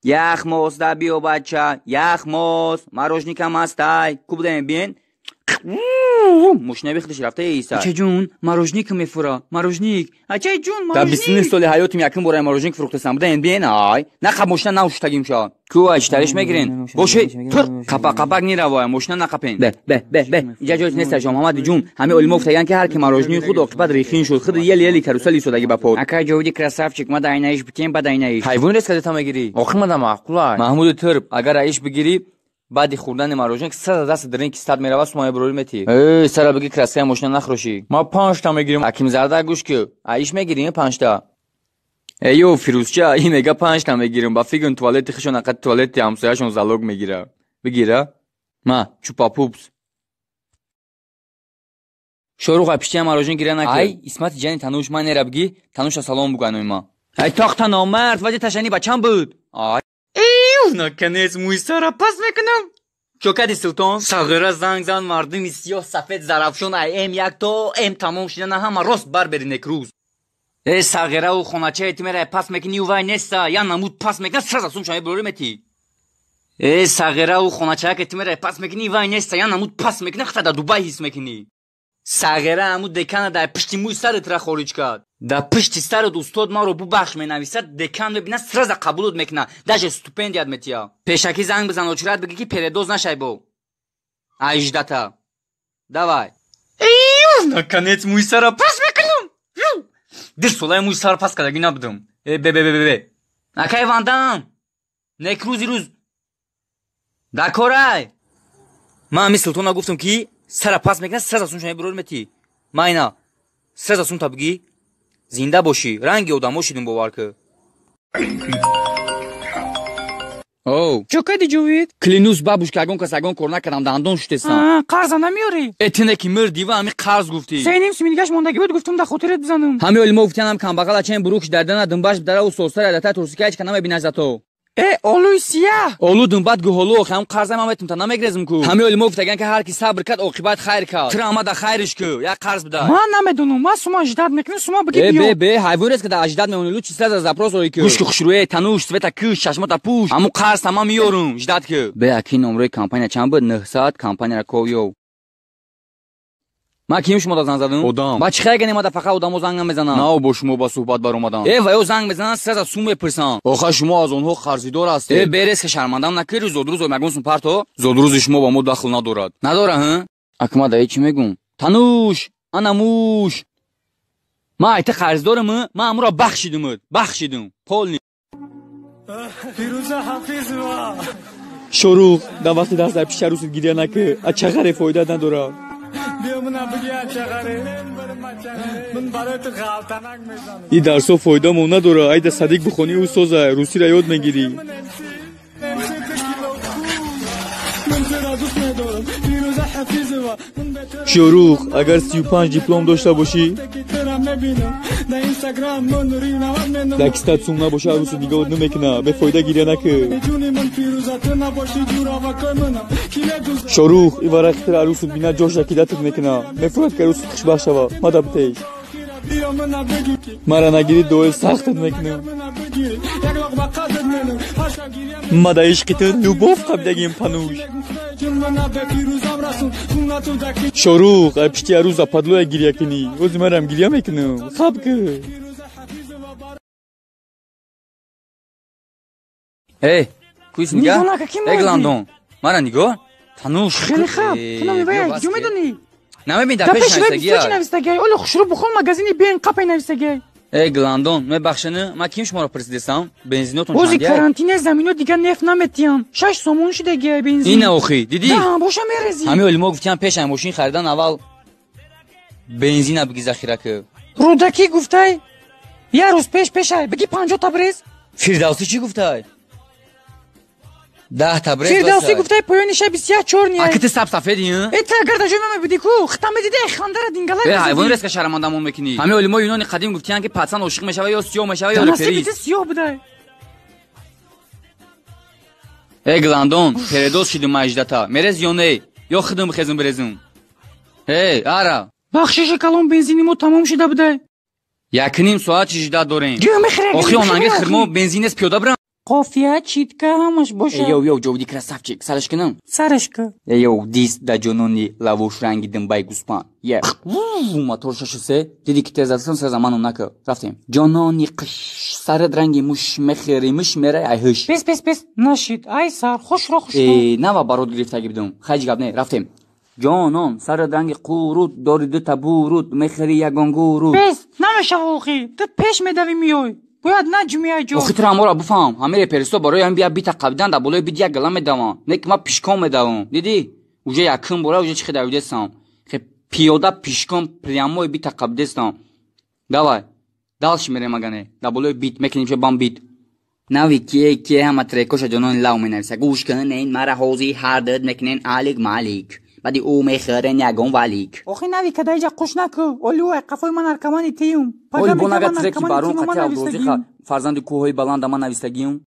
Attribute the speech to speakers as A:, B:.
A: Яхмос да биё бача, яхмос, морожникам ҳастай. Ку будаем бин? Мошина бихудиш рафта иса. Ачаҷун, морожник мефура, морожник. Ачаҷун, морожник. Дар 29 соли ҳаётим якум бора морожник фурӯхтасам. Будаем бин, ай. Нақаб мошина навшутагим ша. Ку ай читариш мегирен? Боши, тур, қапак қапак неравоя, мошина нақапен. Бе, бе, бе, бе. Иҷа ҷои нест шом Муҳаммад ҷун. Ҳами олимо гуфтаган ки ҳар ки морожник худ оқибат рехин шуд. Худ ели ели карусели содаги ба под.
B: Ака ҷовиди красавчик, ма дайнаиш битем, ба дайнаиш.
A: Ҳайвон рез кадета мегирӣ?
B: Охи мада маъқулай.
A: Маҳмуди Тирб, агар аиш бигирӣ, баъди хӯрдани морожник сара даст дрин кистат мерава, сумая бурори метӣ. Э, сара биги краскаи мошина нахӯрошӣ.
B: Ма панҷта мегирим.
A: Аким зарда гӯш ки, аиш мегирӣ панҷта. Эйо, Фирӯзча, ин мега панҷта мегирим. Ба фигн туалети хишон ақад туалети ҳамсояшон залог мегира. Бигира? Ма, чупа-пупс. Шорух ай пиштия морожник гира накӣ. Ай, Исмати ҷани Тануш, ман нера биги, Тануша салом буганои ма. Ай, тохта номард, ваҷи ташани бачам буд. Ай. Наконец мӯи сара пас мекунам. Чо кади Султон? Сағира занг зан мардуми сиёҳ сафед Зарафшон ай М1 то М тамом шидана ҳама рост барбери некрӯз. Э сағираву хоначае ту мерай пас мекунӣ вай неста, я намуд пас мекуна сразу сум шами бурори метӣ. Э сағираву хоначае ки ту мерай пас мекунӣ вай неста, я намуд пас мекуна хата дар Дубай ҳис мекунӣ. Сағира ҳаму декана дар пишти мӯи сарат ра хориҷ кард. Дар пишти сарат устод маро бубахш менависад, декан мебинад, сразу қабулот мекунад, даже стипендият метиҳад. Пешакӣ занг бизан, очират бигӣ ки передоз нашай бо. Аждата. Давай. Наконец мӯи сара пас мекунам. Ду солаи мӯи сара пас кардагӣ набудам. Э бе бе бе бе. Акай Вандам. Некрӯзи рӯз. Дар корай. Ман ҳами Султона гуфтам ки сара пас мекунад, сразу сум шами бурор метӣ. Майна. Сразу сум та бигӣ. Зинда бошӣ, ранги одамо шидум бовар ки. Оу.
C: Чо кади ҷовид?
A: Клянусь бабушка, ягон кас ягон кор накардам, дандон шутестам.
C: Қарза намеёрӣ?
A: Э тине ки мирдӣ ва ҳами қарз гуфтӣ.
C: Се ним суминигаш мондагӣ буд, гуфтум да хотират бизанам.
A: Ҳами олимо гуфтиянам камбағала чен бурукш дардана дунбаш дараву сосара дата турсика ҳеч ка намебинаш зато.
C: Э, олуи сияҳ.
A: Олу дунбат гуҳолу охи ҳам қарзам ҳам метум та намегрезм ку. Ҳами олимо гуфтаган ки ҳар ки сабр кард оқибат хайр кард. Тира омада хайриш ку, як қарз бидай.
C: Ман намедонам, ман сума аждат мекунам, сума биги
A: Э
C: биё.
A: бе бе, ҳайвон рест ки дар аждат мемонӣ, лучи сразу запрос ой ку. Гӯш ки хушрӯе, тануш, света кӯш, чашмота пӯш. Ҳаму қарз тамам меёрум, ждат ку. Бе аки номрои компания чанд буд? 900 компанияра ков ёв. Ман ким шумо да занг задам?
B: Одам.
A: Ба чӣ хайр гане мада фақат одамо занг намезананд?
B: Нав бо шумо ба суҳбат баромадам.
A: Э ва ё занг мезананд, сразу сум мепурсанд.
B: Охир шумо аз онҳо қарзидор ҳастед.
A: Э берез ки шармандам накард, зодрӯз ягон сум парто.
B: Зодрӯзи шумо ба мо дахл надорад.
A: Надора, ҳа? Акма да чӣ мегӯм? Тануш, ана муш. Ман айта қарздорам, ман амуро бахшидум, бахшидум. Полни.
D: Фирӯза Ҳафизова.
E: Шорух, дар вақти даст дар пиши арӯсат гиря накӣ, а чағаре фоида надорад. И дарсҳо фоидамо надора, айда садик бихонӣ ӯ соза, русиро ёд мегирӣ. Шорух, агар 35 диплом дошта бошӣ, дар кистат сум набоша, арӯсу нигоҳат намекуна, бефоида гиря накӣ. Шорух, и варақи тира арӯсут бина ҷоша кидатат мекуна, мефурад ки арӯсут хушбахт шава, мада битеш. Мара нагирӣ дуои сахтат мекунам. Мада ишқи ту любовь қабидагим пануш. Шорух, ай пишти арӯс западлоя гиря кунӣ, ози марам гиря мекунам, хаб ку.
A: Э, куис нигоҳ?
C: Нигоҳ нака, ки
A: Э
C: мардӣ?
A: Гландон, мара нигоҳ? Тануш.
C: Хеле хаб, ту намебаи,
A: бас
C: ҷо
A: ки.
C: медонӣ?
A: Намебин дар
C: Дар
A: пеш
C: пеши вай
A: навистагӣ.
C: бисёр чӣ навистагиай? Оле хушрӯ бухон магазини бен қапай навистагиай.
A: Э Гландон, мебахшена, ман ким шуморо пурсидестам? Бензинотон
C: Ози
A: чандия?
C: карантине замино дигар нефт наметиҳам. 6 сомон шидагиай бензин.
A: Ина охи, дидӣ?
C: Да, боша мерезӣ.
A: Ҳами олимо гуфтиям пеш ай мошин харидан аввал бензина биги захира ку.
C: Рӯдакӣ гуфтай, як рӯз пеш пешай, биги 50 табрез.
A: Фирдавсӣ чӣ гуфтай? 10 табрез.
C: Фирдавсӣ гуфтай поёни шаби сиёҳ чорниай.
A: Аки ту саб сафедӣ, ҳа?
C: Э ту агар дар ҷой мемебудӣ ку, хита медидӣ, ай хандара дингалак
A: Э
C: мезадӣ.
A: ҳайвон резка шармандамон мекунӣ. Ҳами олимо юнони қадим гуфтиянд ки патсан ошиқ мешава ё сиёҳ мешава ё
C: Дар насиби
A: реперист.
C: ту сиёҳ будай.
A: Э Гландон, передоз шидум маҷдата. Мерез ё не? Ё худум хезум бирезум. Эй, ара.
C: Бахшиши калон бензини мо тамом шида будай.
A: Якним соат чӣ ждат дорем?
C: Гӯ мехӯрӣ,
A: Охи
C: гӯ
A: онанги
C: мехӯрӣ,
A: хирмо
C: охи.
A: бензин нест пиёда бирам.
C: Қофия, читка, ҳамаш боша.
A: Эй, йоу, йоу, ҷовиди красавчик, сараш кунам?
C: Сараш ку.
A: Эй, йоу, дист да ҷонони лавош ранги димбаи гӯспанд. Е. Мотор шашу се. Диди ки тез задасам, сразу ману нака. Рафтем. Ҷонони қиш, сарат ранги муш, мехӯри муш, мерай ай ҳуш.
C: Бес, бес, бес, нашид. Ай сар, хушро, хушро.
A: Э, нава барот гирифтаги бидум. Хайҷ гап не, рафтем. Ҷонон, сарат ранги қурут, дори дута бурут, мехӯри ягон гурут.
C: Бес, намешава охи. Ту пеш медави, миёй. Бояд наҷми ай ҷо.
A: Охи тура ҳамора буфаҳм. Ҳамин реперисто барои ҳамин бия бита қабидан дар болои бит як гала медаванд. Не ки ман пешком медавам. Дидӣ? Уже якум бора уже чӣ давидестам. Хе пиёда пешком прямой бита қабидестам. Давай. Дальше мерем агане. Дар болои бит мекунем ше бам бит. Нави кие кие ҳама трекоша ҷонони лав менависа. Гӯш кунен мара, ҳозир ҳардид мекунен алик малик. Баъди ӯ мехӯрен ягон валик.
C: Охи нави кадаиҷа қуш наку. Оли ӯ ай қафои ман наркомани тиюм.
A: Оли бо нага треки барон қати Абдурозиқа фарзанди кӯҳҳои баланда ман навистагиюм.